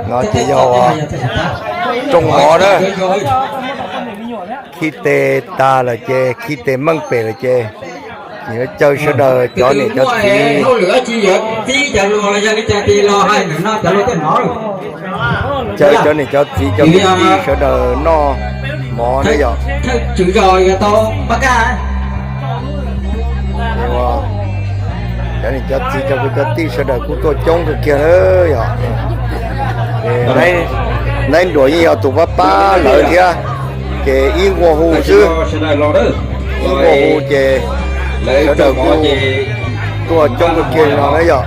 No ces yog rooj mov na. Khib teg tag lawm ces khib teg meej pem lawm ces nws yuav caw sawv daws cov niam cov txiv, caw cov niam cov txiv cov kwv tij sawv daws noj mov na yom. Cov niam cov txiv cov kwv cov tij sawv daws kuj tuaj coob kawg kiag na yom. Naib Nruas yeej yog tus pab pab lawv thiab, ces ib nqua hu xwb, ib nqua hu ces sawv daws kuj tuaj coob kawg kiag no na yom.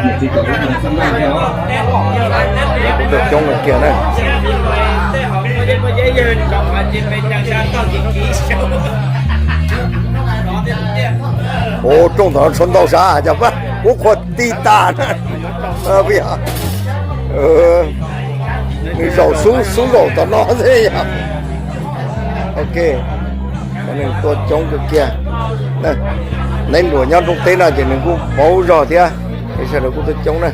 Kuj tuaj coob kawg kiag na. Ua rooj tod tshuav ntau sav cas, kuv qhuas tij tas na. Nws zaum xub xub zaum tom no xwb yog. Ok, nws tuaj coob kawg kiag. Naib Nruas nyob rooj teb no ces nws kuj paub zog thiab, es sawv daws kuj tuaj coob na.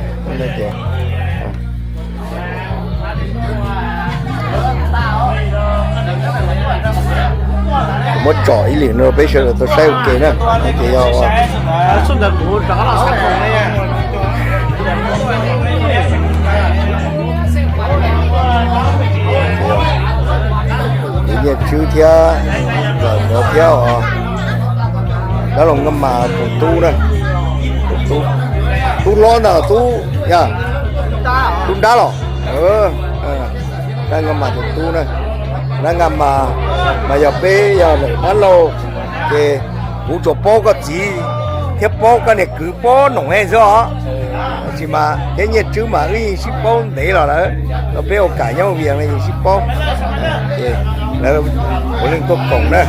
Muab tsom ib lim no peb sawv daws tau saib ua ke na. Ces yog Nyiaj Tswb thiab Vam Nkawd thiab os. Dab laug Nkaj Mas tus tub na, tus tub hlob ntag, tub, tub nrab los. Dab Nkaj Mas tus tub na, dab Nkaj Mas, mas yog peb yog lawm dab laug, ces kuv tsuas paub koj txiv thiab paub koj niag kwv pob noom xwb os. Tab sis mas thiab Nyiaj Tswb mas wb yeej sib paub ntev los lawm, tau peb ua kam nyob ua vias no yeej sib paub. Ces lawv puav leej tuaj koom na.